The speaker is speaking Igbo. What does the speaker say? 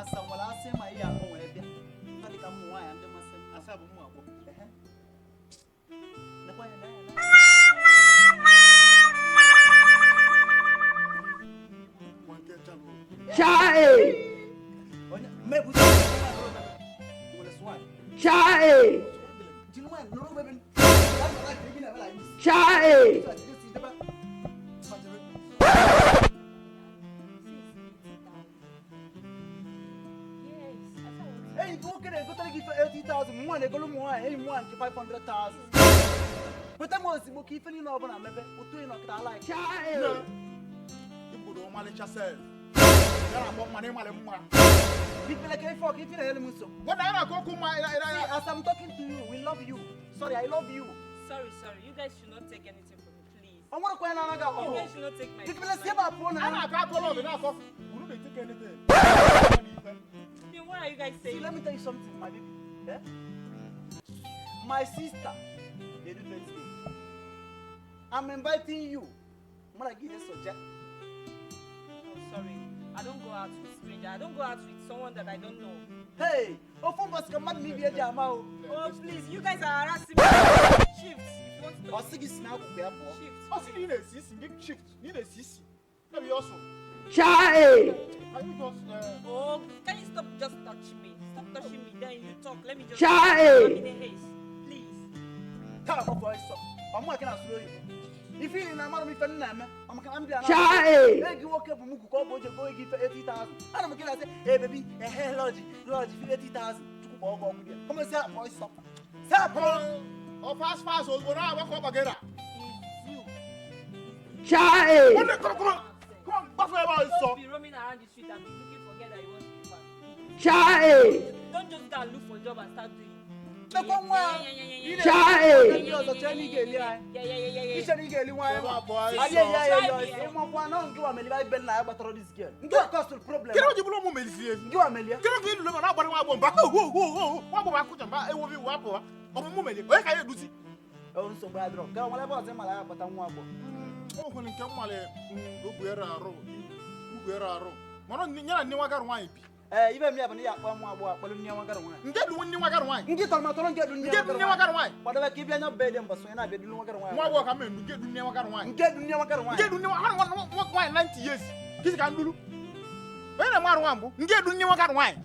Asa nwere asị ma ihe akpọ wee bịa. Ife dịka ụmụ nwaanyị ndị masị m. Asa bụ ụmụ agbọghọ. Ehe. Nekwa anya, lee anya, lee anya. Nwa nke chalụ. Chai! Onye mmebu nwere swag. Chai! Jiri nwaanyị nọrọ onwe gị. Chai! Yes, I said I want to. Enyi gị nwoke na-egotere gị ife 80,000, nwa na-egolu ụmụ nwaanyị, enyi m nwaanyị nke 500,000. Kweta m ozigbo ka ife niile ọbụla mebe, ụtụ ị nọkịta ala. Chai! Igbodo ọmalịcha sef. Ya na-akpọ mma na ịmalị mma. Ifele ka ife ọka ife na-enyere m nsogbu. Nwanne ya na-akọ okwu mma. See, as I'm talking to you, we love you. Sorry, I love you. Sorry, sorry. You guys should not take anything from me, please. Ọ nwere kwa ya na-anaghị You akpọ. guys should not take my. Ifele si ebe a pụọ A na. na-akọ akọ lọbị na-akọ. Unu na-etake anything. Then what are you guys See, saying? let me tell you something, my baby. Eh? My sister, they do birthday. I'm inviting you. Mara gị ihe soja. Oh, sorry. I don't go out with stranger. I don't go out with someone that I don't know. Hey, ofu mbọsị ka mmadụ na ibe eji ama o. Oh, please. You guys are harassing me. Shift. If you want to Ọ talk, sị gị si n'akwụkwọ ya pụọ. shift. Ọ sị na ị na-esi isi, gị shift, na ị na-esi isi. Ya bụ ihe ọ sụ. Chai! Can you just Oh, can you stop just touching me? Stop touching me. Then you talk. Let me just. Chai! I'm in a haste. Please. Taa gbapụ ọsọ. Ọmụ aka na-asụrụ oyibo. Ife iri na amara m ife m na-eme. Ọ maka na m bịa na. Chai! Ee, gị nwoke bụ m ka ọ bụ oje goo gị ife 80,000. Ana m gị na-asị, "Hey baby, ehe lọji, lọji 80,000." Chukwu kpọọ gị ọkụ bịa. Kọmọ si apụ ọsọ. Si apụ. Ọ fast fast ozugbo na-agba ka ọ gbagera. It's you. Chai! Nwanne, come on, come on, gbafee ebe a ọsọ. Don't be roaming around the street and be looking for girl that you want to be with. Chai! Don't just go and look for job and start doing. Lekwa nwa a. Yeah, yeah, Chai! Ndị ọzọ chee na ị ga-eli anyị. yeah, yeah. Iche na ị ga-eli nwaanyị Ebe nwa. a pụọ ọsọ. Adị eyi anyị eli Try ọsọ. me. Ịmakwa na nke wa meliba ibe nna ya gbatọrọ this girl. Nke wa cause problem. Kedu o ji bụrụ ụmụ melisie ezi? Nke wa melie. Kedu ka ịlụrụ ma na-agbara nwa agbọghọ mba? Ho, ho, ho, ho. Nwa agbọghọ akụcha mba ewobi iwu apụwa. Ọ bụ mụ melie. Onye ka ya eduzi? Ọ nsogbu adịrọ. Ka nwere ebe ọzọ ị mara ya akpata nwa agbọghọ. O nwere nke mmale ogwere arụ ugwere arụ mana ya na nne nwa garụ nwaanyị bi. Ee, ibe m ya bụ na ya akpọ nwa agbọghọ akpọrọ nne nwa gara nwaanyị. Nke du nne nwa garụ nwaanyị. Nke tọrọ ma tọrọ nke du nne Nke du nne nwa garụ nwaanyị. Kwadobe ka ị bịa nya be dị mbọsị onye na-abịa dulu nwa gara nwaanyị. Nwa agbọghọ ka m enu nke du nne nwa garụ nwaanyị. Nke du nne nwa gara nwaanyị. Nke du nne nwa nwa nwa nwaanyị 90 years. Kisi ka ndulu. Onye na-eme arụ nwa mbụ nke du nne nwa garụ nwaanyị.